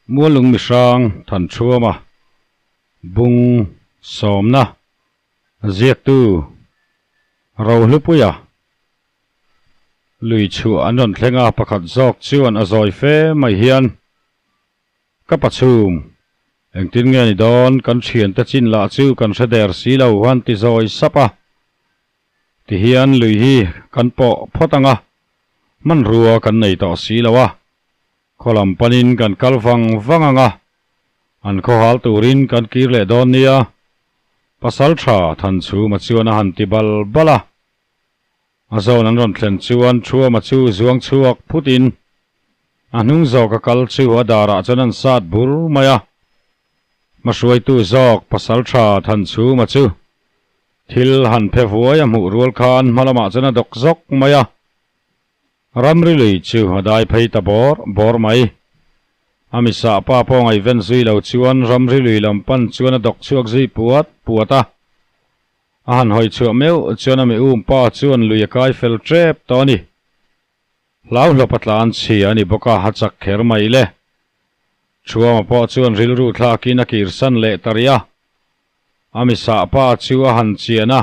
Muallung mihrang Thanchhuama bung sawmna ziaktu Rohlupuia lui chhuah an rawn thleng a, pakhat zawk chuan a zawi fe mai hian ka pachhum engtin nge ni dawn kan thiante chin lah chu kan hre der si lo han ti zawi sap a. Tihian lui hi kan pawh phawt ang a, hmanrua kan nei tawh si lo a, khaw lam panin kan kal vang vang ang a, an khaw hal turin kan kir leh dawn nia, pasal tha Thanchhuma chuan a han ti bal bal a. A zawn an rawn thlen chuan Thuama chu zuang chhuak phutin a hnung zawk a kal chu a darah chuan an sat bur mai a. Hmahruaitu zawk pasal tha Thanchhuma chu Thil han phe vuai a hmuh rual khan hma lamah chuan a dawk zawk mai a, ramri lui chu a dai phei ta bawr bawr mai. A misah pa pawh ngaihven zui lo chuan ramri lui lam pan chuan a dawk chhuak zui puat puat a. A han hawi chhuah meuh chuan a mi um pa chuan lui a kai fel tep tawh a ni. Hlauhlawp a tlan chhia a ni bawk a, a chak kher mai le. Thuama pawh chuan rilru thlakin a kirsan leh ta rih a. A misah pa chu a han chian a,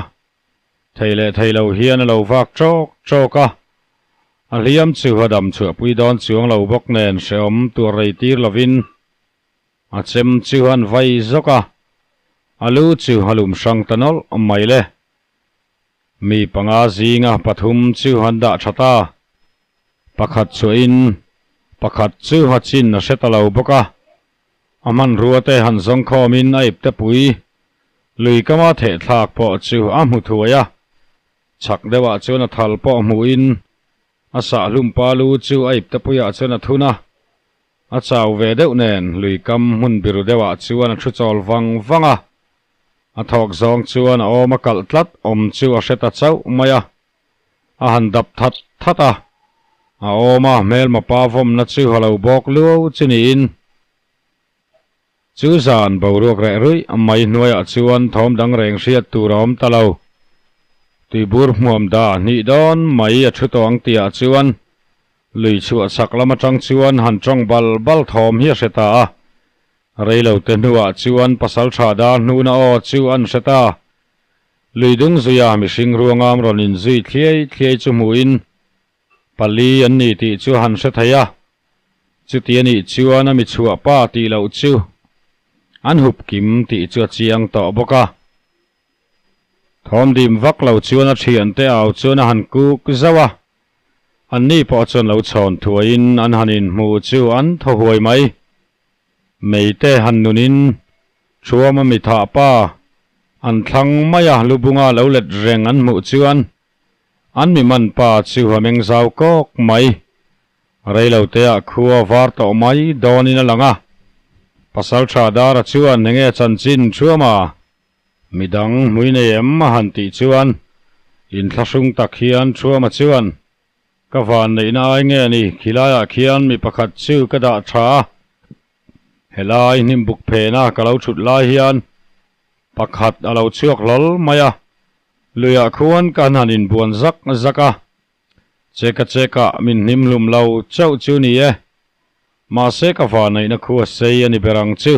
thei leh thei lo hian a lo vak ṭawk ṭawk a. A hliam chu a dam chhuahpui dawn chuang lo bawk nen hrehawm tur rei tir lovin a chem chu an vai zawk a, a lu chu a lum hrang ta nawlh mai le. Mi panga zinga pathum chu an dah tha ta. Pakhat chhuahin pakhat chu a chin a hre ta lo bawk a. A hmanrua te han zawng khawmin a ipte pui lui kama theh thlak pawh chu a hmu thuai a. Chhak deuhah chuan a thal pawh hmuhin a sahhlum pa lu chu a ipte puiah chuan a thun a. A chau ve deuh nen lui kam hmun biru deuhah chuan a thu chawl vang vang a. A thawk zawng chuan a awm a kalh tlat awm chu a hre ta chauh mai a. A han dap that that a, a awm a hmelma pa vawmna chu a lo bawk luau chu niin. Chu zan boruak reh ruih mai hnuaiah chuan thawm dang reng hriat tur a awm ta lo. Tuibur hmuam dah hnih dawn mai a thu tawh ang tihah chuan lui chhuah chak lam atang chuan han tawng bal bal thawm hi a hre ta a. Reilote hnuah chuan pasal tha dar hnuna aw chu an hre ta. Lui dung zuia mihring ruangam rawn inzui thliai thliai chu hmuhin pali an ni tih chu han hre thei a, chuti a nih chuan a mi chhuah pa tih loh chu an hup kim tih chu a chiang tawh bawk a. Thawmdim vak lo chuan a thiante au chuan a han kuk zauh a, anni pawh chuan lo chhawn thuaiin an han inhmu chu an thaw huai mai. Meite han nunin Thuama mi thah pa an thlang mai a, lubunga lo let reng an hmuh chuan an mi man pa chu a meng zau kawk mai. Reiloteah khua var tawh mai dawnin a lang a, Pasaltha Dara chuan enge chanchin Thuama midang hmui nei em a han tih chuan inthlahrung tak hian Thuama chuan Ka van neihna ai nge ni, khilaiah khian mi pakhat chu ka dah tha a, helai hnimbuk phena ka lo thut lai hian pakhat a lo chhuak hlawl mai a, luiah khuan ka han inbuan zak zak a, cheka cheka min hnim hlum lo chauh chu ni e, mahse ka van neihna khu a sei a ni ber ang chu.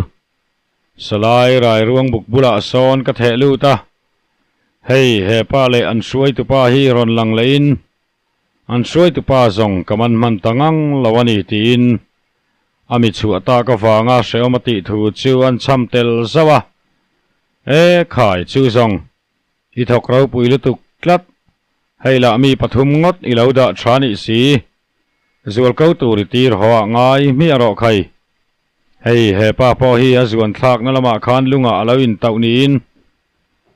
Salai Rairuang buk bulah sawn ka theh lut a, hei he pa leh an hruaitupa hi rawn lang lehin an hruaitupa zawng ka man hman ta ngang lo a ni tiin a mi chhuah tak avanga hrehawm a tih thu chu an chham tel zauh a. E khai chu zawng i thawk ropui lutuk tlat, hei lah mi pathum ngawt i lo dah tha nih si, zual ko tur i tir haw ah ngai hmiah rawh khai. Hei, he pa pawh hi a zuan thlakna lamah khan lungah a lo intauh niin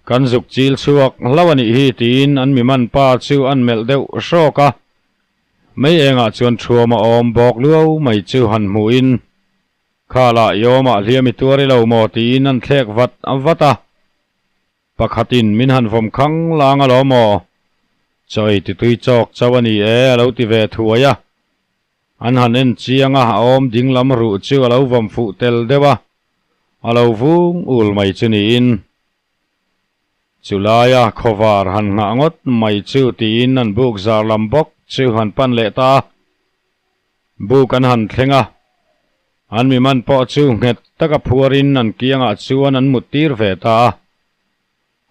kan zuk chil chhuak hlauh a nih hi tiin an mi man pa chu an melh deuh hrawk a. Mei engah chuan thuam a awm bawk luau mai chu han hmuhin Khalah i awmah hliam i tuar i lo maw tiin an thlek vat vat a. Pakhatin min han vawm khang lang alawm maw? Chaw ei titui chawk chauh a ni e a lo ti ve thuai a. An han en chiang a, a awm ding lam ruh chu a lo vawm fuh tel deuh a, a lo vung ul mai chu niin. Chu laia khawvar han nghah ngawt mai chu tiin an buk zar lam bawk chu han pan leh ta a, buk an han thleng a. An mi man pawh chu nghet taka phuarin an kiangah chuan an mut tir ve ta a.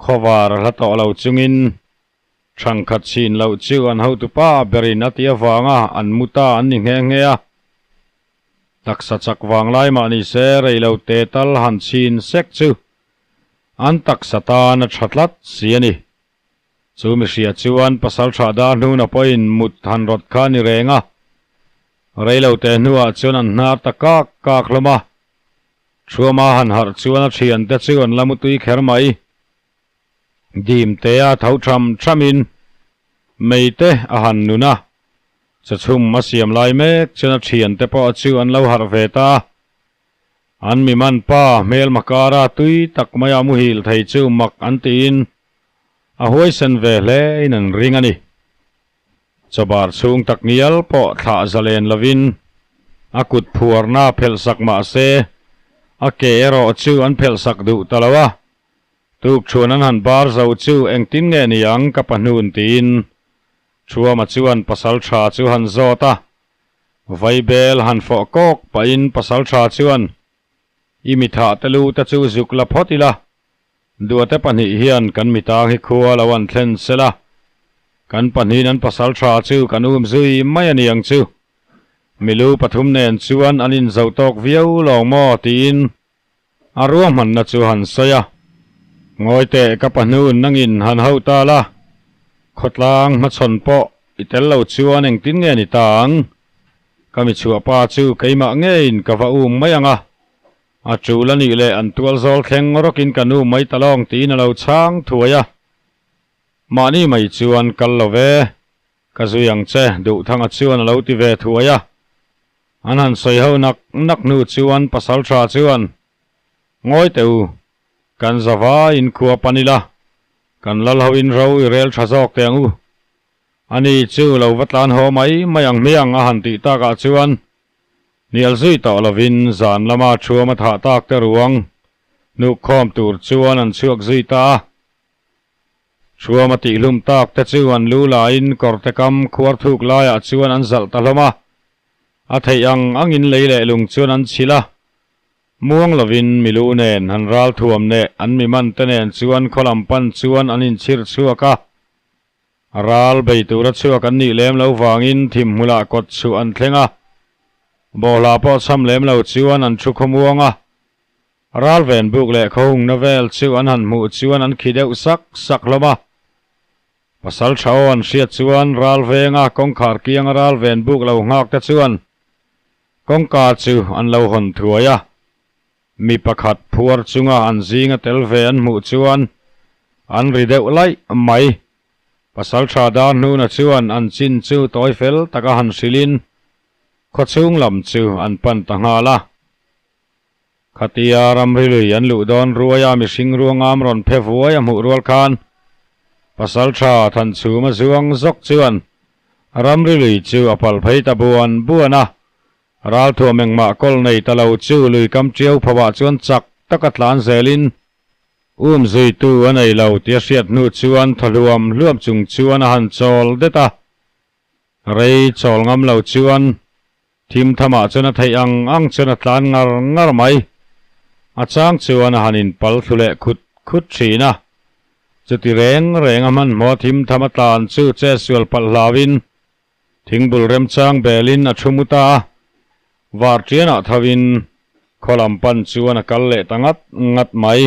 Khawvar a hla tawh lo chungin thangkhat chhin loh chu an hotupa berin a ti avanga an mu ta an ni nghe nghe a. Taksa chak vang lai mah ni se rei lo te tal han chhin sek chu an taksa tan a tha tlat si a ni. Chu mihria chuan pasal tha dar hnuna pawhin mut han rawt kha a ni reng a. Rei lo te hnuah chuan an hnar ta kak kak hlawm a. Thuama han harh chuan a thiante chu an la mutui kher mai. Dim te a tho tham thamin mei te a han nun a. Chawchhum a siam lai mek chuan a thiante pawh chu an lo harh ve ta. An mi man pa hmelma kara tui tak maia muhil thei chu mak an tiin a huaisen ve hle in an ring a ni. Chawbar chhung tak ngial pawh thlah zalen lovin a kut phuarna phelh sak mah se a ke erawh chu an phelh sak duh ta lo a. Tukchhuan an han bar zo chu engtin nge ni ang ka pahnun tiin Thuama chuan pasal tha chu han zawt a. Vaibel han fawh kawk pahin pasal tha chuan I mi thah te lu te chu zuk la phawt ila, Duate pahnih hian kan mitang hi khua lo an thlen sela, kan pahnihin an pasal tha chu kan um zui mai a ni ang chu. Milu pathum nen chuan an inzo tawk viau lawng maw tiin A ruahmanna chu han sawi a, Ngawi teh ka pahnun nangin han ho ta la, khawtlang hmachhawn pawh i tel lo chuan engtin nge ni ta ang? Ka mi chhuah pa chu keimah ngeiin ka va um mai ang a, a tul a nih leh an tual zawl thleng rawkin kan um mai ta lawng tiin a lo chhang thuai a. Mahni mai chuan kal lo ve, ka zui ang che Duhthanga chuan a lo ti ve thuai a. An han sawi ho nak nak hnu chuan pasal tha chuan, Ngawi teh u, kan zava in khua pan ila, kan lal ho in ro i rel tha zawk teh ang u. Ani chu lo va tlan haw mai mai ang hmiang a han tih takah chuan hnial zui tawh lovin zan lama thuam a thah tak te ruang hnuk khawm tur chuan an chhuak zui ta a. Thuam a tihhlum tak te chu an lu laiin kawrte kam khuar thuk laiah chuan an zalh ta hlawm a. A theih ang angin lei leh lung chuan an chhilh a. Muang lovin milu nen han ral thuam neh an mi man te nen chuan khaw lam pan chuan an inchhir chhuak a. Ral bei tura chhuak an nih lem lo vangin thim hmulah kawt chhuh an thleng a. Bawhhla pawh cham lem lo chuan an thu khawmuang a. Ralven buk leh khawhungna vel chu an han hmuh chuan an khi deuh sak sak hlawm a. Pasal tha aw an hriat chuan Ralvenga kawngkhar kianga Ralven buk lo nghak te chuan kawngka chu an lo hawn thuai a. Mi pakhat phuar chunga an zinga tel ve an hmuh chuan an ri deuh laih mai. Pasal tha dar hnuna chuan an chin chu tawi fel taka han hrilhin khawchhung lam chu an pan ta nghal a. Khatia ramri lui an luh dawn ruaia mihring ruangam rawn phe vuai a hmuh rual khan Pasaltha Thanchhuma zuang zawk chuan ramri lui chu a pal phei ta buan buan a, ralthuam engmah kawl nei ta lo chu lui kam tiau pho ah chuan chak taka tlan zelin um zuitu a nei lo tia hriat hnu chuan thaw hluam hluam chung chuan a han chawl det a, rei chawl ngam lo chuan Thim thamah chuan a theih ang ang chuan a tlan ngar ngar mai. A chang chuan a han inpal thlu leh khut khut thin a. Chuti reng reng a hmanhmawh thim tham a tlan chu che sual palh hlauin thingbul remchang belin a thu mu ta a. Var tianah thovin khaw lam pan chuan a kal leh ta ngat ngat mai.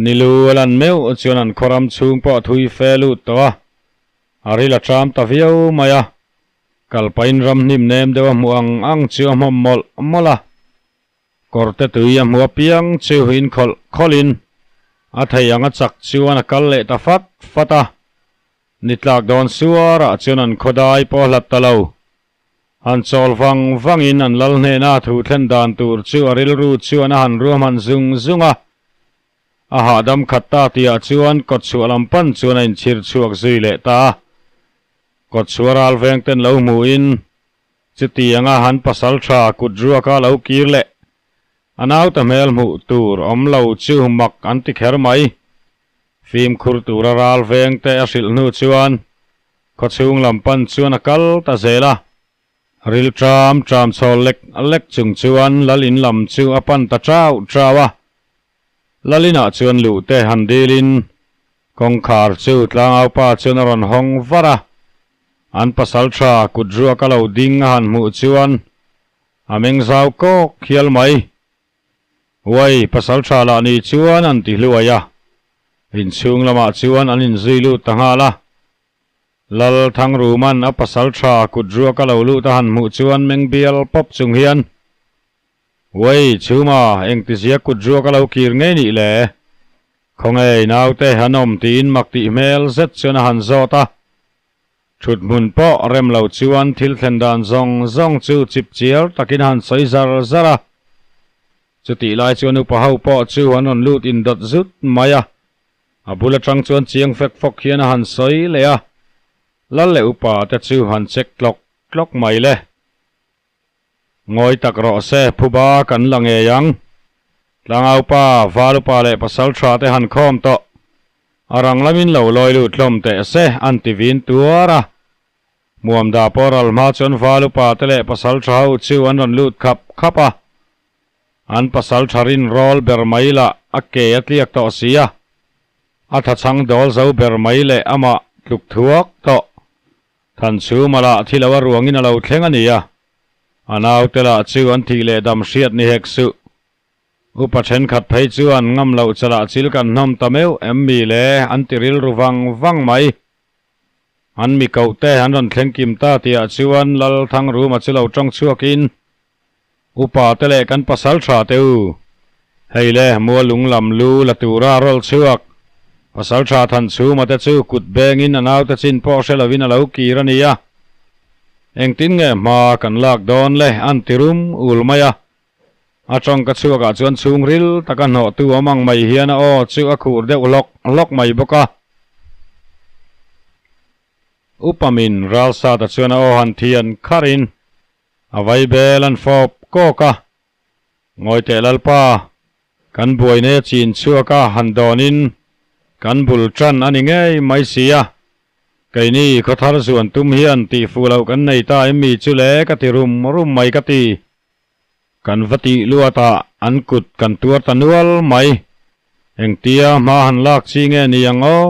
Nilu a lan meuh chuan an khaw ram chhung pawh a thui fe lut tawh a, a ril a ṭam ta viau mai a. Kalpain ram hnim nem deuh a hmuh ang ang chu a hmawm mawlh mawlh a, kawrte tui a hmu apiang chu in khawlh khawlhin a thei ang a chak chuan a kal leh ta fat fat a. Ni tlak dawn suarah chuan an khawdai pawh a hlat ta lo. Han chawl vang vangin an lal hnena thu thlen dan tur chu a rilru chuan a han ruahman zung zung a. A hahdam khat ta tihah chuan kawtchhuah lam pan chuan a inchhir chhuak zui leh ta a. Kawtchhuah ral veng ten lo hmuhin chutianga han pasal tha kut ruaka lo kir leh a naute hmel hmuh tur awm lo chu mak an ti kher mai. Fimkhur tura ral veng te a hrilh hnu chuan khawchhung lam pan chuan a kal ta zel a. Ril ṭam ṭam chhawl lek lek chung chuan lal in lam chu a pan ta ṭau ṭau a. Lal inah chuan luh te han dilin kawngkhar chu tlangaupa chuan a rawn hawng var a. An pasalṭha kut ruak a lo ding a han hmuh chuan a meng zau kawk hial mai. Uai, pasalṭha lah ni chuan an ti hluai a. Inchhung lamah chuan an inzui lut ta nghal a. Lal Thangruman a pasalṭha kut ruak a lo lut a han hmuh chuan meng bial pawp chung hian, Uai, chhuma, engtizia kut ruak a lo kir ngei nih le? Khawnge naute han awm tiin mak tih hmel zet chuan a han zawt a. Thut hmun pawh rem lo chuan thil thlen dan zawng zawng chu chip chiar takin a han sawi zar zar a. Chutih lai chuan upa ho pawh chu an rawn lut indawt zut mai a. A bul atang chuan chiang fek fawk hian a han sawi leh a. Lal leh upa te chu han check tlawk tlawk mai le. Ngawi tak rawh se, phuba kan la ngei ang. Tlangaupa, Valupa leh Pasaltha te han khawm tawh. A rang lamin lo lawi lut hlawm teh se, an ti vin tuar a. Muamda pawh ral hma chuan Valupa te leh Pasaltha ho chu an rawn lut khap khap a. An Pasaltha rin rawl ber mai lah a ke a tliak tawh si a. A thachhang dawl zo ber mai leh amah tluk thuak tawh. Thanchhuma lah thi lo a ruangin a lo thleng a ni a, a naute lah chu an thih leh dam hriat ni hek suh. Upa thenkhat phei chuan ngam loh chalah chil kan hnawm ta meuh em mi le an ti rilru vang vang mai. An mi koh te an rawn thleng kim ta tihah chuan Lal Thangruma chu lo tawng chhuakin, Upa te leh kan pasal tha te u, hei le Mualung lam lu la tura rawl chhuak pasal tha Thanchhuma te chu kut bengin a naute chin pawh hre lovin a lo kir a ni a. Engtin nge hma kan lak dawn le an ti rum ul mai a. A tawngka chhuakah chuan chhungril taka hnawhtu awm ang mai hian a aw chu a khur deuh hlawk hlawk mai bawk a. Upa min Ralsata chuan a aw han thian kharin A vaibel an fawp kawk a, Ngawi teh Lalpa, kan buaina chin chhuak a han dawnin kan bul tan a ni ngei mai si a, keini khawthar zuan tum hian tih fuh loh kan nei ta em mi chu le ka ti rum rum mai ka ti. Kan va tih luat ah an kut kan tuar ta nual mai. Engtia hma han lak chi nge ni ang aw?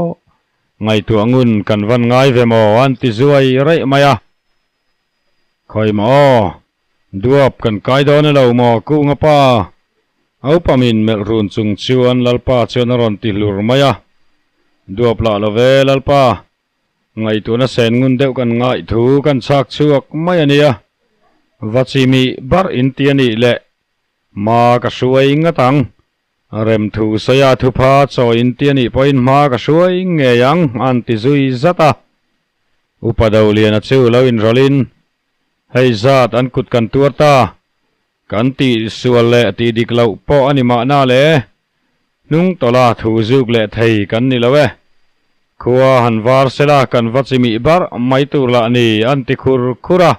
Ngaihtuah ngun kan van ngai ve maw an ti zuai raih mai a. Khawi maw aw, duap kan kai dawn elo maw Kunga pa? A upa min melh run chung chuan Lalpa chuan a rawn ti hlur mai a. Duap lah lo ve Lalpa, ngaihtuahna sen ngun deuh kan ngaih thu kan chhak chhuak mai a nia. Va chimih barh in ti a nih leh hma ka hruai ngat ang. Remthu sawi a thupha chaw in ti a nih pawhin hma ka hruai ngei ang an ti zui zat a. Upa Doliana chu lo inrawlhin, Hei zat an kut kan tuar ta, kan tih sual leh tih dik loh pawh a ni mahna le, hnung tawla thu zuk leh thei kan ni lo e. Khua han var sela kan va chimih barh mai tur lah ni an ti khur khur a.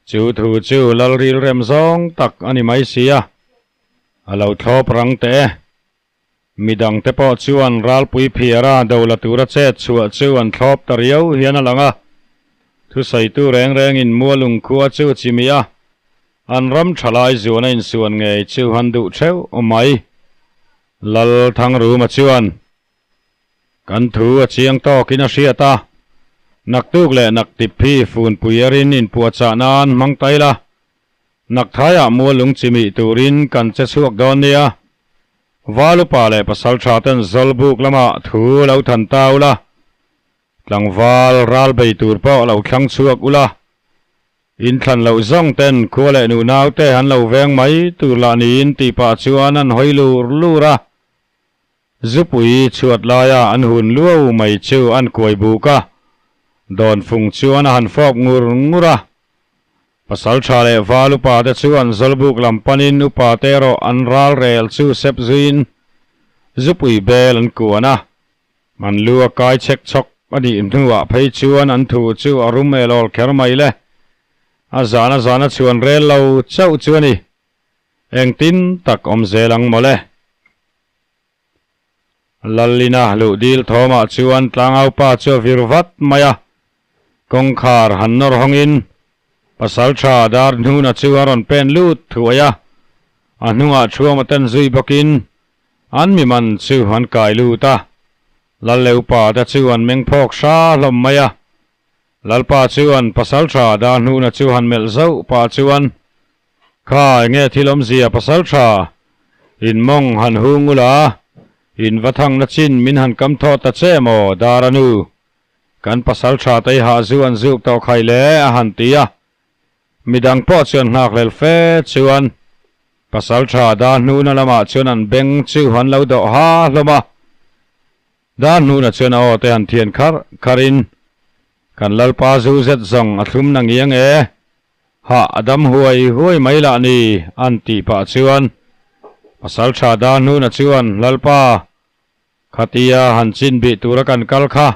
Chu thu chu Lalril rem zawng tak a ni mai si a, a lo thlawp rang teh e. Midang te pawh chuan ralpui phiara do la tura chet chhuah chu an thlawp ta riau hian a lang a. Thusawitu reng rengin Mualung khua chu chimih a, an ram tha lai zuan a insuan ngei chu han duh theuh mai. Lal Thangruma chuan, Kan thu a chiang tawkin a hriat a, naktuk leh naktip hi funpui arin inpuahchah nan hmang ta ila, Nakthaiah mualung chimih turin kan che chhuak dawn nia. Valupa leh pasaltha ten Zawlbuk lamah thu lo than ta ula, tlangval ral bei tur pawh lo thlang chhuak ula, inthlan loh zawng ten khua leh nunau te an lo veng mai tur lah niin tih pah chuan an hawi lur lur a. Zupui chhuat laia an hun luau mai chu an kuai buk a, dawnfung chuan a han fawp ngur ngur a. Pasaltha leh val upa te chuan Zawlbuk lam panin upa te erawh an ral rel chu sep zuiin zupui bel an kuan a. An lu a kai chek chhawk a nih hnuah phei chuan an thu chu a rum elawl kher mai le. A zan a zan a chhuan rel lo chauh chu a ni. Engtin tak awm zel ang mawle. Lalina luh dil thawmah chuan tlangaupa chu a vir vat mai a, kawngkhar han nawr hawngin, Pasalṭha Darhnuna chu a rawn pen lut thuai a, a hnungah Ṭhuama ten zui bawkin an mi man chu an kai lut a. Lalleupa te chu an meng phawk hra hlawm mai a. Lalpa chuan Pasalṭha Darhnuna chu han melh zauh pah chuan, Kha enge thil awmzia Pasalṭha, in mawng han hung ula, in va thangna chin min han kam thawh ta che maw Daranu? Kan pasal tha tei hah zu an zuk tawh khai le a han ti a. Midang pawh chuan nghakhlel fe chuan pasal tha dar hnuna lamah chuan an beng chu an lo dawh ha hlawm a. Dar hnuna chuan a aw te han thian kharh kharh in kan lalpa zu zet zawng a thlum na ngiang e, hah a dam huai huai mai lah ni an tih pah chuan pasal tha dar hnuna chuan lalpa Khatia han chin bih tura kan kal kha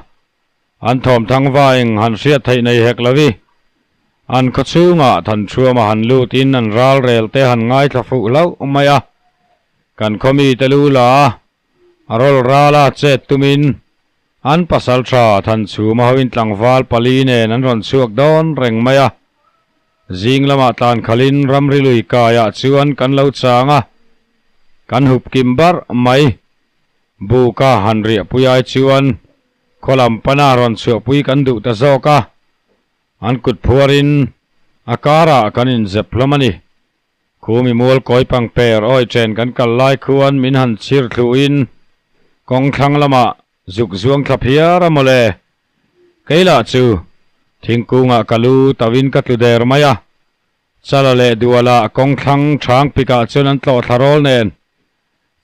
an thawmthang vaing han hriat theih nei hek lo i. An khaw chhungah Thanṭhuama han lutin an ral rel te han ngaithla fuh hlauh mai a. Kan khaw mite lu la a, a rawl rala chet tumin an pasalṭha Thanchhuma hoin tlangval pali nen an rawn chhuak dawn reng mai a. Zing lamah tlan khalin ramri lui kaiah chuan kan lo chang a, kan hup kim barh mai. Buka han riahpui ai chuan khaw lam pana rawn chhuahpui kan duh ta zawk a, an kut phuarin a karah kan inzep hlawm a ni. Khumi mual kawi pangper awi chen kan kal lai khuan min han chhir thluhin kawng thlang lamah zuk zuang thla phiar a mawle. Kei lah chu thingkungah ka lu tauhin ka tlu der mai a, Chala leh Duala kawng thlang chhang pikah chuan an tlawh thla rawl nen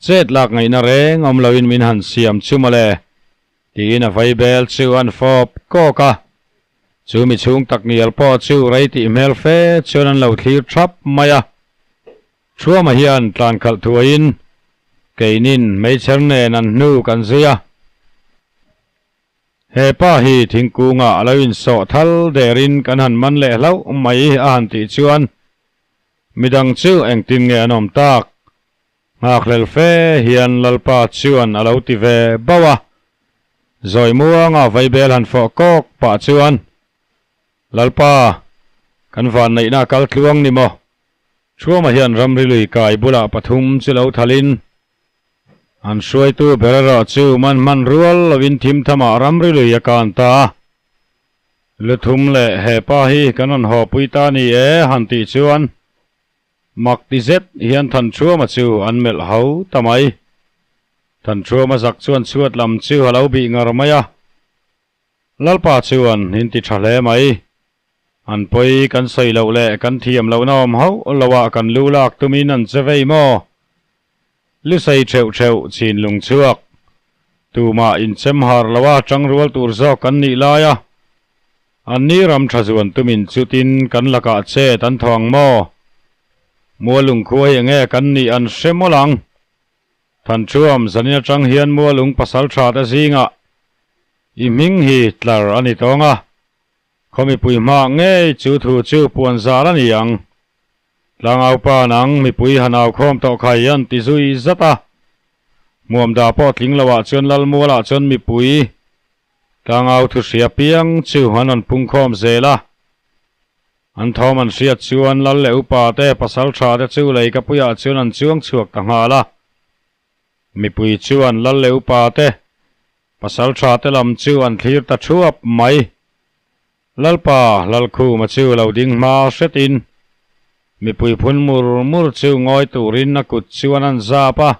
Chet lak ngaihna reng awm loin min han siam chu mawle, tiin a vaibel chu an fawp kawk a. Chu mi chhung tak ngial pawh chu rei tih hmel fe chuan an lo thlir thap mai a. Thuama hian tlan khalh thuaiin keinin meichher nen an hnu kan zui a. He pa hi thingkungah a lo insawh thal derin kan han man leh hlauh mai a han tih chuan midang chu engtin nge an awm tak? Nghakhlel fe hian Lalpa chuan a lo ti ve bauh a, zawi muanga vaibel han fawh kawk pah chuan, Lalpa, kan vanneihna a kal tluang ni maw? Thuama hian ramri lui kai bulah pathum chu lo thalin, an hruaitu ber erawh chu man hman rual lovin thim thamah ramri lui a kan ta a. Lu thum leh he pa hi kan rawn haw pui ta ni e han tih chuan, Mak ti zet hian Thanṭhuama chu an melh ho ta mai. Thanṭhuama zak chuan chhuat lam chu a lo bih ngar mai a. Lalpa chuan in ti ṭha hle mai. An pawi kan sawi loh leh kan thiam lohna awm hauh loah kan lu lak tumin an che vei maw? Lusei ṭheuh ṭheuh chinlung chhuak. Tumah inchem har loa ṭangrual tur zawk kan nih lai a. Anni ram ṭha zuan tumin chutin kan lakah chet an thaw ang maw? Mualung khua hi enge kan nih an hre mawlh ang. Thanṭhuam zanin aṭang hian Mualung pasal ṭha te zingah i hming hi tlar a ni tawng a. Khaw mipui hma ngei chu thu chu puan zar a ni ang. Tlangaupa nang mipui han au khawm tawh khai an ti zui zat a. Hmuamda pawh tling lo ah chuan Lalmual ah chuan mipui tlangau thu hria piang chu an rawn pung khawm zel a. An thawm an hriat chuan Lal leh upa te pasal tha te chu lei ka puiah chuan an chuang chhuak ta nghal a. Mipui chuan Lal leh upa te pasal tha te lam chu an thlir ta thuap mai. Lalpa Lalkhuma chu lo ding hma hretin mipui phun mur mur chu ngawi turin a kut chuan an zap a,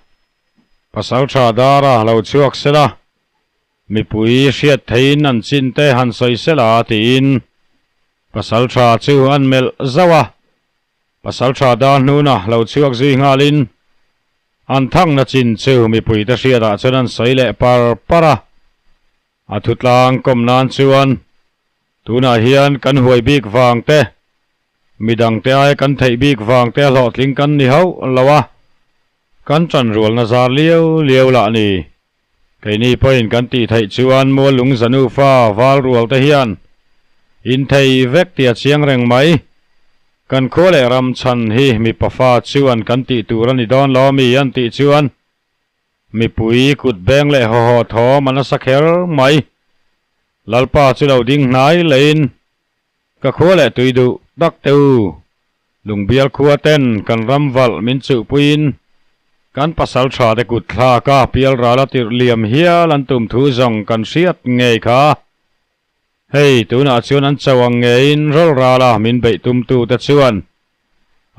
Pasaltha dara lo chhuak sela, mipui hriat theiin an chin te han sawi sela tiin Pasaltha chu an melh zauh a, Pasaltha dar hnuna lo chhuak zui nghalin an thangna chin chu mipuite hriatah chuan an sawi leh par par a. A thutlang kawm nan chuan tunah hian kan huai bik vang te, midang te ai kan theih bik vang te a hlawhtling kan ni hauh lo a, kan tanrualna zar liau liau lah ni. Keini pawhin kan tih theih chuan Muallung Zanufa val rual te hian inthei vek tih a chiang reng mai. Kan khua leh ram chhan hi mipa fa chuan kan tih tur a ni dawn lo ami an tih chuan Mipui kut beng leh haw haw thawm a nasa kher mai. Lalpa chu lo ding hnai leiin ka khua leh tui duh tak te u, Lungbial khua ten kan ram valh min chuhpuiin kan pasal tha te kut thlak a pial ral a tirh liam hial an tum thu zawng kan hriat ngei kha. Hei tunah chuan an cho ang ngeiin rawl ral a min beih tumtu te chuan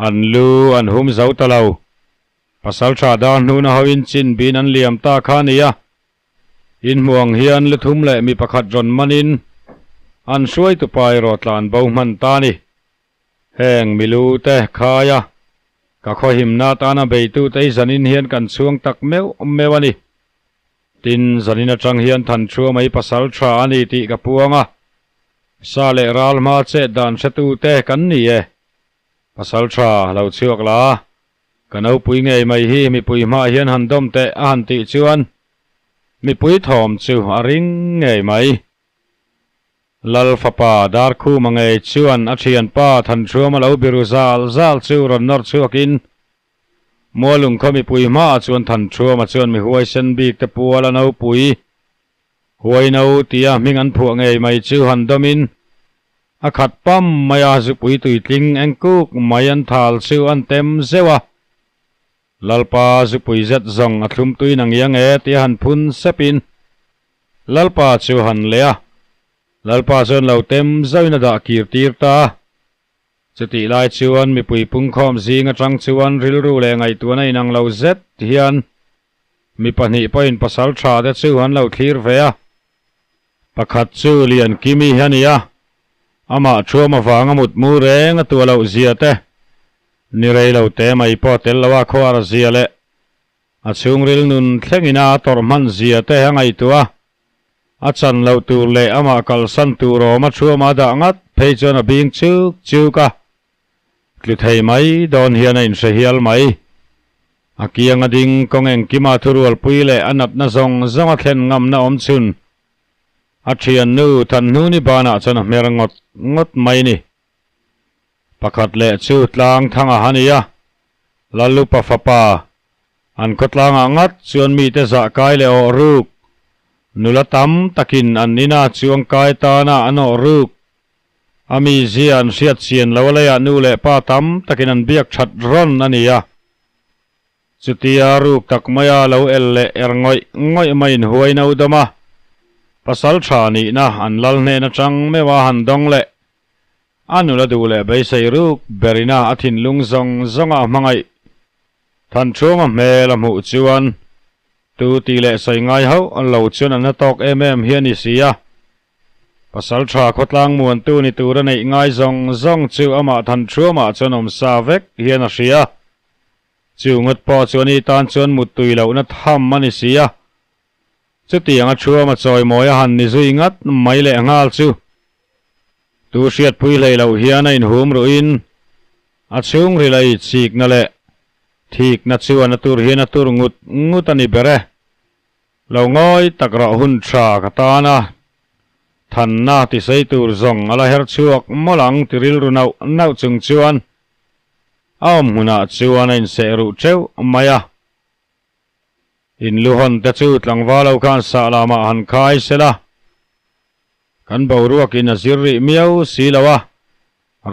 an lu an hum zo ta lo. Pasal tha dar hnuna hoin chin bin an liam ta kha nia. In hmuh ang hian lu thum leh mi pakhat rawn manin an hruaitu pa erawh tlan bo hman ta ni. Heng milu te khaia ka khawhimna atana beitute hi zanin hian kan chhuang tak meuh meuh a ni. Tin, zanin atang hian Thanthua mai pasal tha a ni tih ka puang a, sa leh ral hma chet dan hretute kan ni e. Pasal tha lo chhuak la. Ka nopui ngei mai hi mipui hmaah hian han dawm teh a han tih chuan mipui thawm chu a ring ngei mai. Lal fapa Darkhuma ngei chuan a thianpa Thanhruama lo biru zal zal chu rawn nawr chhuakin Mualung khaw mipui hmaah chuan Thanhruama chuan mi huaisen bik te pual a nopui Huaino tia hming an phuah ngei mai chu han dawmin a khat pam mai a, zupui tuitling eng kuk mai an thal chu an tem zeuh a. Lalpa zupui zet zawng a thlum tui na ngiang e tia han phun sepin Lalpa chu han leh a, Lalpa chuan lo tem zauhin a dah kir tir ta a. Chutih lai chuan mipui pungkhawm zing atang chuan rilru leh ngaihtuahna inang lo zet hian Mi pahnih pawhin pasal tha te chu an lo thlir ve a, pakhat chu Liankimi hi a ni a, amah thuam avanga mutmu reng a tuah loh zia te, ni rei lo te mai pawh tel lo a khuar zia leh a chhungril nun thlengin a tawrh hman zia te a ngaihtuah a, a chan loh tur leh amah kalsan tur awm a thuam a dah ngat phei chuan a bing chuk chuk a. Tlu thei mai dawn hian a inhre hial mai. A kiang a ding kawng engkima thurualpui leh a natna zawng zawng a thlen ngamna awm chhun. A thiannu Thanhnuni banah chuan a hmer ngawt ngawt mai ni. Pakhat leh chu tlang thang a ha nia. Lalupa fapa, an khawtlangah ngat chuan mite zah kai leh awh ruk. Nula tam takin an ina chuang kai tana an awh ruk. A mizia an hriat chian lo a leiah nu leh pa tam takin an biak that rawn a ni a. Chutia ruk tak maia lo el leh er ngawih ngawih maiin huai no dawm a, pasal tha nihna an lal hnen atang meuh a han dawng leh a nula duh leh beisei ruk berina a thinlung zawng zawnga a hmangaih Thanchhunga hmel a hmuh chuan tu tih leh sawi ngai hauh lo chuan an hna tawk em em hi a ni si a. Pasal tha khawtlang muantu ni tura neih ngai zawng zawng chu amah Thanchhuamah chuan awm sa vek hian a hria. Chu ngawt pawh chu ani tan chuan muttui lohna tham a ni si a. Chutiang a Thuama chawimawi a han ni zui ngat mai leh nghal chu tu hriatpui hlei loh hian a inhum ruhin a chhungril a itsikna leh thikna chuan a tur hian a tur ngut ngut a ni ber e. Lo ngawi tak rawh hun tha ka tan a, thanna tisei tur zawng a la her chhuak mawlh ang ti rilru nauh nauh chung chuan a awm hmunah chuan a inseh ruh teuh mai a. In lu hawn te chu tlangval ho khan sah lamah han khai se la, kan boruakin a zir rih miau si lo a,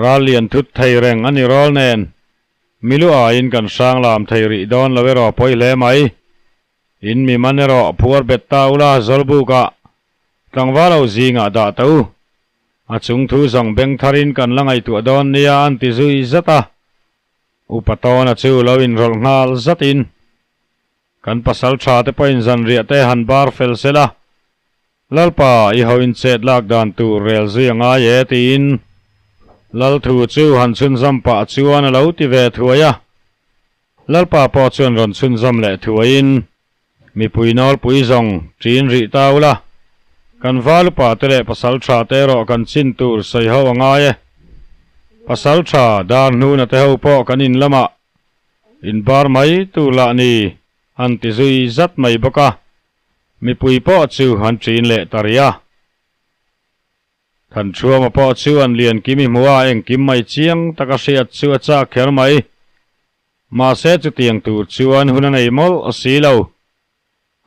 ral lian thut thei reng a ni rawl nen, milu aiin kan hrang lam thei rih dawn lo erawh pawi hle mai. In mi man erawh phuar bet ta ula Zawlbukah tlangval ho zingah dah ta u. A chung thu zawng beng tharin kan la ngaihtuah dawn nia an ti zui zat a. Upa Tawna chu lo inrawlh nghal zatin kan pasal tha te pawhin zanriah te han bar fel se la, Lalpa i ho inchet lak dan tur rel zui a ngai e tiin Lal thu chu han chhunzawm pah chuan a lo ti ve thuai a. Lalpa pawh chuan rawn chhunzawm leh thuaiin, Mipui nawlpui zawng ṭin rih ta ula, kan val upa te leh pasal ṭha te erawh kan chin tur sawi ho a ngai e. Pasal ṭha dar hnuna te ho pawh kan in lamah inbar mai tur lah ni an ti zui zat mai bawk a, mipui pawh chu an ṭin leh ta rih a. Thanchhuama pawh chu an lian kim i hmu a, engkim mai chiang taka hriat chu a chak kher mai. Mahse chutiang tur chuan hun a nei mawlh si lo.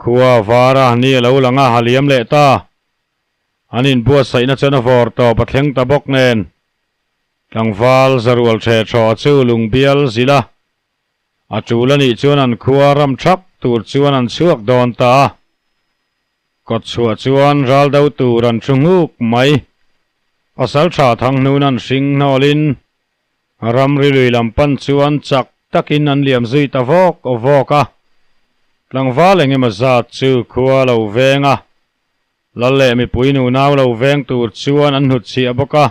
Khua vara ni a lo lang a, a liam leh ta. An inbuatsaihna chuan a vawr tawp a thleng ta bawk nen. Tlangval zarual ṭhe ṭhaw chu lungbial zilh a, a ṭul a nih chuan an khua ram ṭhak tur chuan an chhuak dawn ta a. Kawt chhuah chuan ral do tur an ṭhu nghuk mai. Pasalṭha Thanghnun an hring hnawlin ramri lui lam pan chuan chak takin an liam zui ta vawk vawk a. Tlangval eng emaw zat chu khua lo veng a, Lal leh mipui nunau lo veng tur chuan an hnutchhiah bawk a.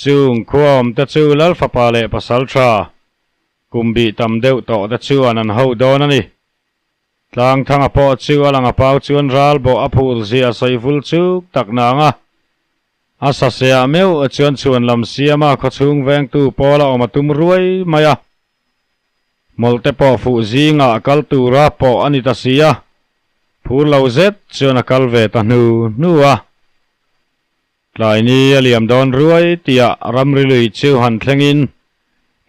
Chung khua awmte chu Lal fapa leh pasal tha kum bih tam deuh tawh te chuan an ho dawn a ni. Tlangthanga pawh chu a lang a pau chuan ral bawh a phur zia sawi vul chuk tak nang a. A saseah meuh chuan chhuan lam siama khawchhung vengtu pawl a awm a tum ruai mai a. Hmawlhte pawh fuh zingah kal tura pawh a ni ta si a, phur lo zet chuan a kal ve ta hnu hnu a. Tlaini a liam dawn ruai tihah ramri lui chu han thlengin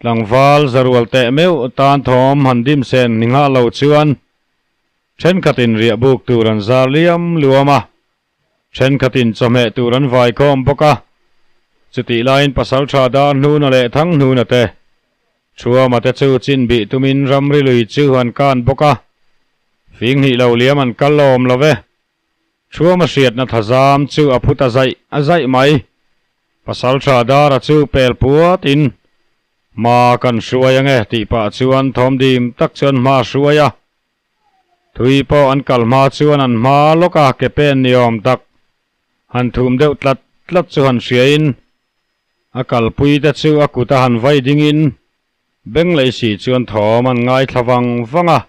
tlangval zarual teh meuh tan thawm han dim sen ni nghah lo chuan thenkhatin riah buk tur an zar liam luam a, thenkhatin chawhmeh tur an vai khawm bawk a. Chutih laiin pasaltha dar hnuna leh thang hnuna te Thuama te chu chin bih tumin ramri lui chu an kan bawk a, fing hnih lo liam an kal awm lo ve. Thuama hriatna thazam chu a phut a zaih a zaih mai. Pasaltha Dara chu pel puatin hma kan hruai ange tih pah chuan thawmdim tak chuan hma a hruai a. Thui pawh an kal hma chuan an hma lawk a ke pen ni awm tak han thum deuh tlat tlat chu han hriain A kalpui te chu a kut a han vai dingin beng leh si chuan thawm an ngaithla vang vang a,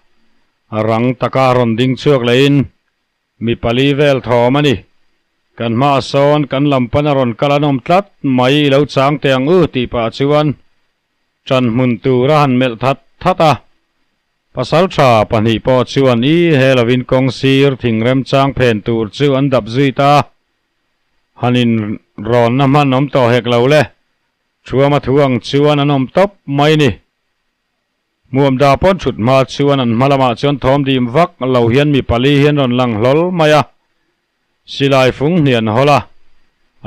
a rang taka rawn ding chhuak lehin mi pali vel thawm a ni. Kan hmaah sawn kan lam pan a rawn kal an awm tlat mai i lo chang teh ang u tih pah chuan ṭan hmun tur a han melh that that a. Pasalṭha pahnih pawh chuan i he lovin kawng sir thing remchang phen tur chu an dap zui ta a. Han in rawnna hman awm tawh hek lo le. Thuama thu ang chuan an awm tawp mai ni. Hmuam da pawn thut hma chuan an hma lamah chuan thawm dim vak lo hian mi pali hian rawn lang hlawl mai a. Silai fung hnih an hawl a.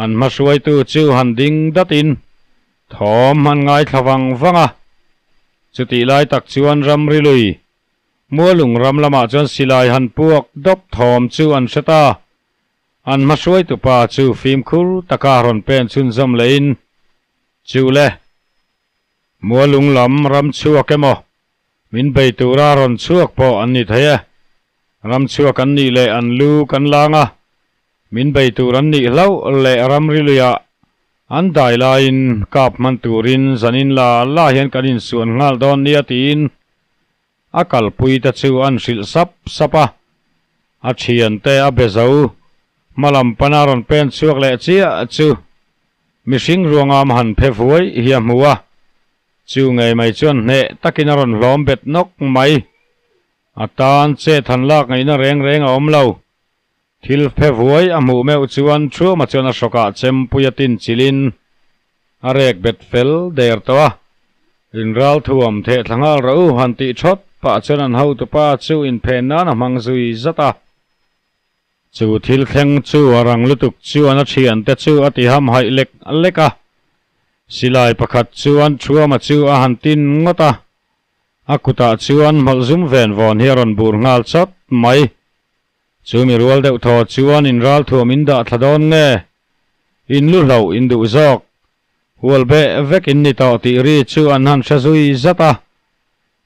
An hma hruaitu chu han ding datin thawm an ngaithla vang vang a. Chutih lai tak chuan ramri lui Mualung ram lamah chuan silai han puak dawp thawm chu an hre ta. An hmahruaitupa chu fimkhur taka rawn pen chhunzawm lehin, Chu le, Mualung lam ram chhuak emaw, min bei tura rawn chhuak pawh an ni thei e. Ram chhuak an nih leh an lu kan lang a, min bei tur an nih hlauh leh ramri luiah an dai laiin kap hman turin zanin la la hian kan insuan nghal dawn nia tiin A kalpuite chu an hrilh sap sap a, a thiante a be zo. Hmalam pana rawn pen chhuak leh chiah chu mihring ruangam han phe vuai hi a hmu a, chu ngei mai chuan hneh takin a rawn hlawm bet nawk mai. A tan chet han lak ngaihna reng reng a awm lo. Thil phe vuai a hmuh meuh chuan Thuama chuan a hrawkah chempui a tin chilhin a rek bet fel der tawh a. Inral thuam theh thla nghal rawh u han tih thawt pah chuan an hotupa chu inphen nan a hmang zui zat a. Chu thil thleng chu a rang lutuk chuan a thiante chu a ti ham haih lek lek a. Silai pakhat chuan Thuama chu a han tin ngawt a. A kutah chuan hmawlh zum ven vawn hi a rawn bur nghal chawt mai. Chu mi rual deuh thaw chuan in ral thuam in dah thla dawn nge? In lu hloh in duh zawk. Hual beh vek in ni tawh tih ri chu an han hre zui zat a.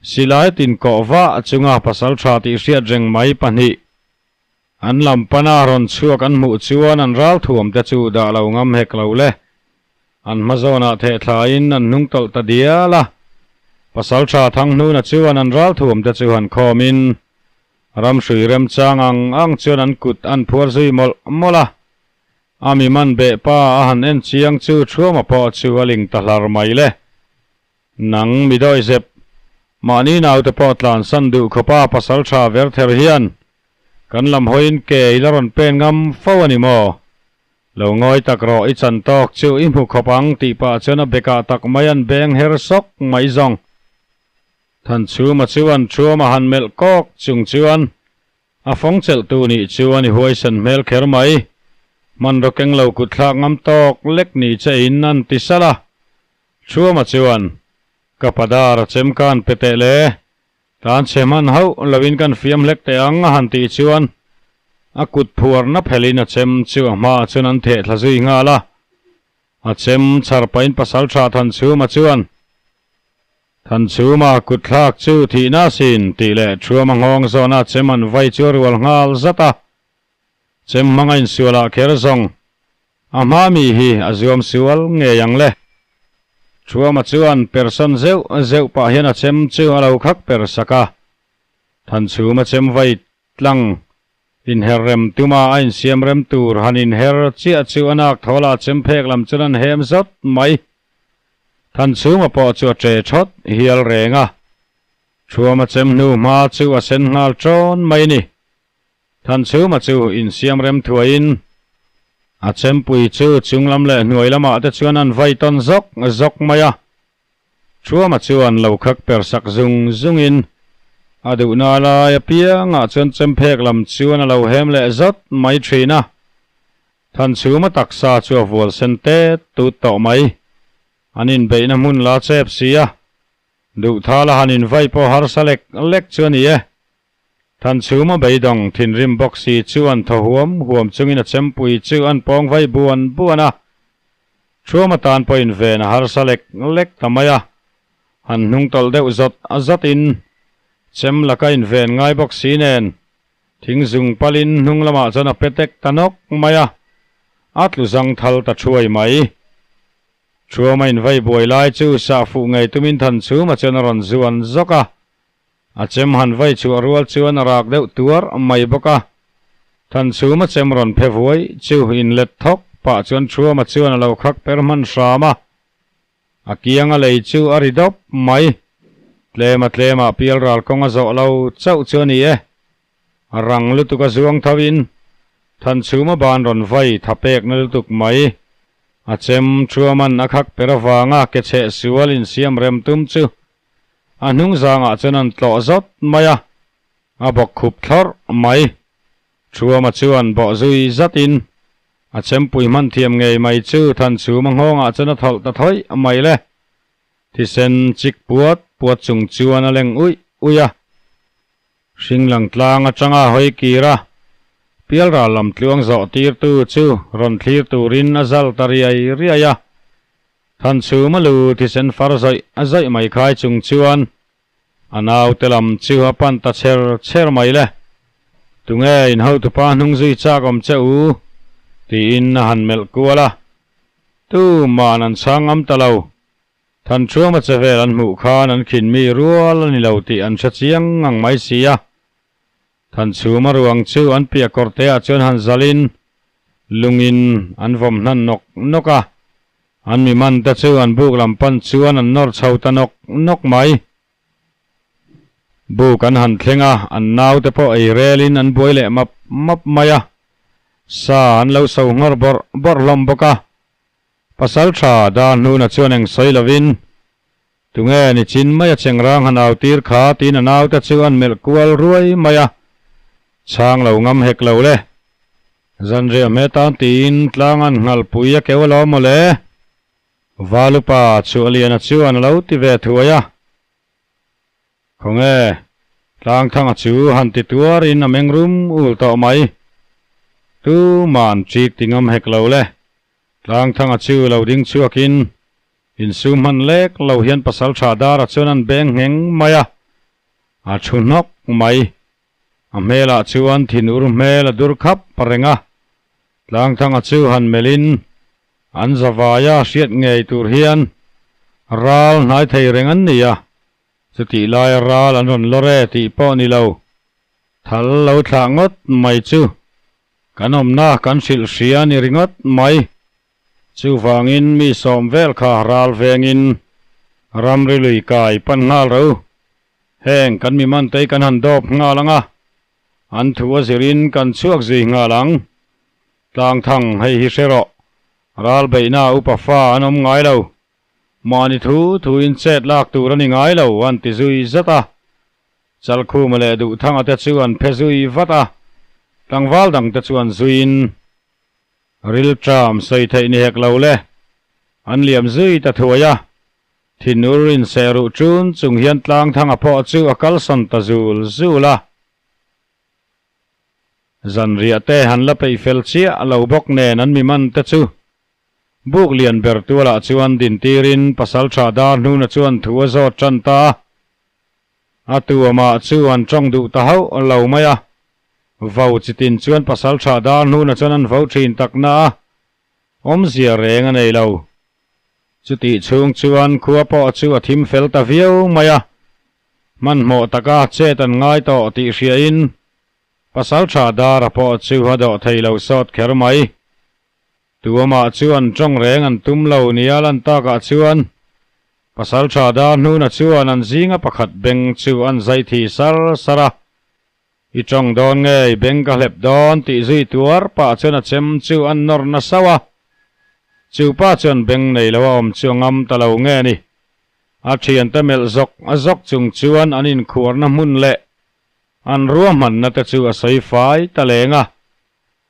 Silai tin kawh vah chunga pasal tha tih hriat reng mai pahnih. An lam pana rawn chhuak an hmuh chuan an ral thuam te chu dah lo ngam hek lo le. An hma zawnah theh thlain an hnung tawlh ta dial a. Pasal tha Thanghnuna chuan an ral thuam te chu han khawmin Ramhrui remchang ang ang chuan an kut an phuar zui mawlh mawlh a, a mi man beh pa a han en chiang chu Thuama pawh chu a ling ta hlar mai le. Nang mi dawi zep, mahni naute pawh tlansan duh khawpa pasal tha ver ther hian kan lam hawiin ke i la rawn pen ngam fo a ni maw? Lo ngawi tak rawh i chan tawk chu i hmu khawp ang tih pah chuan a bekah tak mai an beng her sawk mai zawng. Thanchhuma chuan Thuama han melh kawk chung chuan a fawng chelhtu nih chuan i huaisen hmel kher mai. Hmanraw keng lo kut thlak ngam tawk lek ni che in an ti salh a. Chhuama chuan, Ka padar a chem kan pe teh le, tan chhe hman hauh loin kan fiam hlek teh ang a han tih chuan a kut phuarna phelhin a chem chu a hmaah chuan an theh thla zui nghal a. A chem chhar pahin pasaltha Thanchhuma chuan, Thanchhuma kut thlak chu thihna asin tih leh Thuama nghawng zawna chem an vai chu a rual nghal zat a. Chem hmanga insualah kher zawng A hma mi hi a zuam sual ngei ang le. Thuama chuan persan zeuh zeuh pah hian a chem chu a lo khak per sak a. Thanchhum a chem vai tlang inher rem tuma a insiam rem tur han inher chiah chu a nak thawl a chem phek lam chuan an hem zawt mai. Thanchhuma pawh chu a che thawt hial reng a. Thuama chem hnu hma chu a sen nghal ṭawn mai ni. Thanchhuma chu insiam rem thuaiin a chempui chu chunglam leh hnuai lamah te chuan an vai tawn zawk zawk mai a. Thuama chuan lo khak per sak zung zungin a duhna lai apiangah chuan chemphek lam chuan a lo hem leh zawt mai thin a. Thanchhuma taksa chu a vual sen tet tut tawh mai. An inbeihna hmun la chep si a. Duhthala han invai pawh harsa lek lek chu a ni e. Thanchhuma beidawng thinrim bawk si chuan thaw huam huam chungin a chempui chu an pawng vai buan buan a. Thuam atan pawhin ven a harsa lek lek ta mai a. Han hnung tawlh deuh zawt zawtin chem laka inven ngai bawk si nen thing zung palin hnung lamah chuan a pe tek ta nawk mai a, a tlu zang thal ta thuai mai. Thuama invai buai lai chu sah fuh ngei tumin Thanchhuma chuan a rawn zuan zawk a. A chem han vai chhuah rual chuan a rak deuh tuar mai bawk a. Thanchhum a chem rawn phe vuai chu inlet thawk pah chuan Thuama chuan a lo khak per hman hram a. A kiang a lei chu a ri dawp mai. Tlema tlemah pial ral kawng a zawh lo chauh chu a ni e. A rang lutuk a zuang tho in Thanchhum a ban rawn vai tha pekna lutuk mai. A chem Thuaman a khak per avanga ke chheh sual insiam rem tum chu A hnung zangah chuan an tlawh zawt mai a, a bawk khup thlawrh mai. Thuama chuan bawh zui zatin a chempui hman thiam ngei mai chu Thanchhuma nghawngah chuan a thawlh ta thawih mai le. Thisen chik puat puat chung chuan a leng uih uih a. Hringlang tlang atanga hawi kir a, pialral lam tluang zawh tirtu chu rawn thlir turin a zal ta riai riai a. Thanchhuma lu thisen far zawih a zawih mai khai chung chuan a naute lam chu a pan ta chher chher mai le. Tunge in hotupa hnung zui chak awm che u? tiin a han melh kual a. Tuman an chhang ngam ta lo. Thanchhuma che vel an hmuh khan an khin mi rual a ni lo tih an hre chiang ngang mai si a. Thanchhuma ruang chu an piah kawr te ah chuan han zalin lungin an vawm hnan nawk nawk a, an mi man te chu an buk lam pan chuan an nawr chho ta nawk nawk mai. Buk an han thleng a, an nau te pawh ei relin an buai leh map map mai a, sa an lo so nghawr bawrh bawrh hlawm bawk a. Pasaltha Darhnuna chuan eng sawi lovin, Tunge ni chin mai a chengrang han au tir kha tiin a naute chu an melh kual ruai mai a, chhang lo ngam hek lo le. Zanriah hme tan tiin tlang an nghalpui a keu alawm maw le? Valupa Chhuahliana chuan a lo ti ve thuai a. Khawnge, Tlangthanga chu han ti tuarin a meng rum ul tawh mai. Tuman chik ti ngam hek lo le. Tlangthanga chu lo ding chhuakin Insum hman lek lo hian pasal tha dara chuan an beng ngheng mai a, a thu hnawk mai. A hmelah chuan thinur hmel a dur khap reng a, Tlangthanga chu han melhin an zavaia hriat ngei tur hian ral hnai thei reng an ni a, chutih laia ral an rawn lawr e tih pawh ni lo. Thal lo thlah ngawt mai chu kan awmna kan hrilh hria ni ringawt mai. Chuvangin mi sawm vel kha ral vengin ramri lui kai pan nghal ro. Heng kan mi man tei kan han dawp nghal ang a, an thu a zirin kan chhuak zui nghal ang. Tlangthang hei hi hre rawh, ral beihna upa fa an awm ngai lo. Mahni thu thuin chet lak tur a ni ngai lo an ti zui zat a. Chalkhuma leh Duhthanga te chu an phe zui vat a, tlangval dangte chuan zuiin Rilṭam sawi theih ni hek lo le, an liam zui ta thuai a. Thinur inseh ruh ṭun chung hian Tlangthanga pawh chu a kalsawn ta zul zul a. Zanriah te han la peih fel chiah lo bawk nen an mi man te chu buk lian ber tualah chuan din tirin pasalṭha dar hnuna chuan thu a zawt ṭan ta a. A tuamah chu an ṭawng duh ta hauh lo mai a. Vau chitin chuan pasalṭha dar hnuna chuan an vo ṭhin tak na a, awmzia reng a nei lo. Chutih chhung chuan khua pawh chu a thim fel ta viau mai a. Hmanhmawh taka chet an ngai tawh tih hriain Pasalṭha Dara pawh chu a dawh thei lo sawt kher mai. Tuamah chuan ṭawng reng an tum lo nia lan takah chuan Pasalṭha Dar hnuna chuan an zinga pakhat beng chu an zai thi sar sar a. I ṭawng dawn nge i beng ka hlep dawn tih zui tuar pah chuan a chem chu an nawr na sauh a. Chu pa chuan beng nei lo a awm chu a ngam ta lo nge ni. A ṭhiante melh zawk a zawk chung chuan an inkhuarna hmun leh An ruahmanna te chu a sawi fai ta leng a,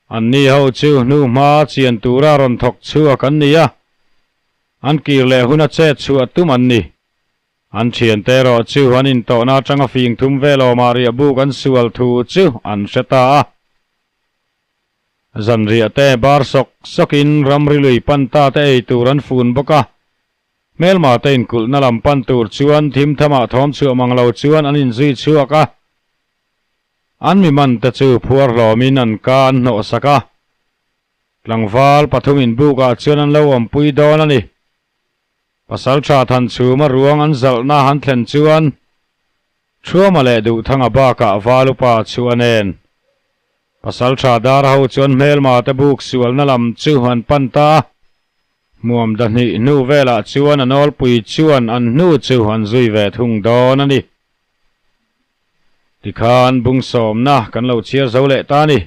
anni ho chu hnuhma chian tura rawn thawk chhuak an ni a, an kir leh huna chet chhuah tum an ni. An thiante erawh chu an intawhna atanga fing thum vel awmah riahbuk an sual thu chu an hre ta a. Zanriah te bar sawk sawkin ramri lui pan ta te ei tur an fun bawk a, Hmelma te inkulhna lam pan tur chuan thim thamah thawm chhuah mang lo chuan an inzui chhuak a. An mi man te chu phuar hlawmin an ka an hnawh sak a. Tlangval pathum inbukah chuan an lo awmpui dawn a ni. Pasaltha Thanchhuma ruang an zalhna han thlen chuan Thuama leh Duhthanga bakah Valupa chu a nen. Pasaltha dar ho chuan hmelma te buk sualna lam chu an pan ta a. Hmuam dahnih hnu velah chuan a nawlpui chuan an hnu chu an zui ve thung dawn a ni. Tikhan bung sawmna kan lo chhiar zo leh ta a ni.